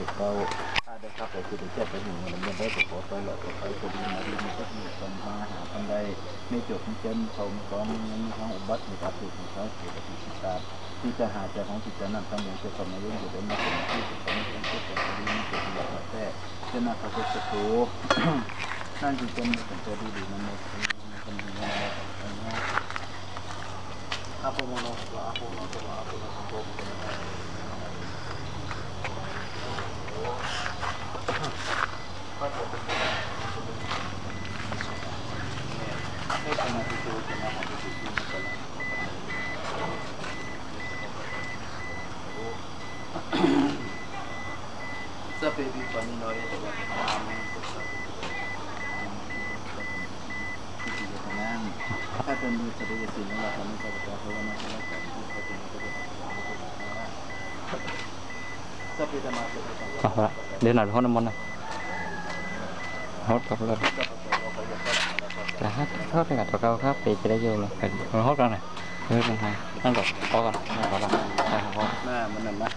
ເຈັດເກົ້າ ຖ້າໄດ້ຮັບໄປຄືໄດ້ແຈ້ງໄປເຫັນເງິນລະເມີດໄດ້ ກໍຂໍຊ່ອຍເຫຼືອຕໍ່ໄປ ກໍດີມາດີມີຈັກມີຄວາມມາຫາກັນໄດ້ ມີໂຈກມີເຈັນ ເຂົ້າມີກອງ ມີເງິນມີທອງ ອຸບັດມີການຖືກມີຊາຍ ເສດຖະກິດສິດຕາ ທີ່ຈະຫາເຈົ້າຂອງສິດຕານັ້ນ ທັງເລື່ອງເຈົ້າຂອງມາເລື່ອງຢູ່ໄດ້ມາເປັນທີ່ສຸດຂອງເປັນເຈົ້າຂອງດີມີເກີດມີຫຼາຍແທ້ ເຈົ້າໜ້າພະເຈົ້າສັດຕູ ນັ້ນຄືເປັນເປັນເຈົ້າດີດີນຳ ເອົາລະ ເດີນໜ້າໄປຮອດນ້ຳມົນນະ ຮອດກັບເລີຍ ແຕ່ຫາກເຂົ້າໄປກັບຕົວເກົ່າຄັບ ເປຈະໄດ້ຢູ່ນະ ໄປຮອດກັນນະ ເອີ ນັ້ນກໍພໍກັນ ພໍກັນ ໄປຫາພໍ່ ໜ້າມັນນັ້ນນະ.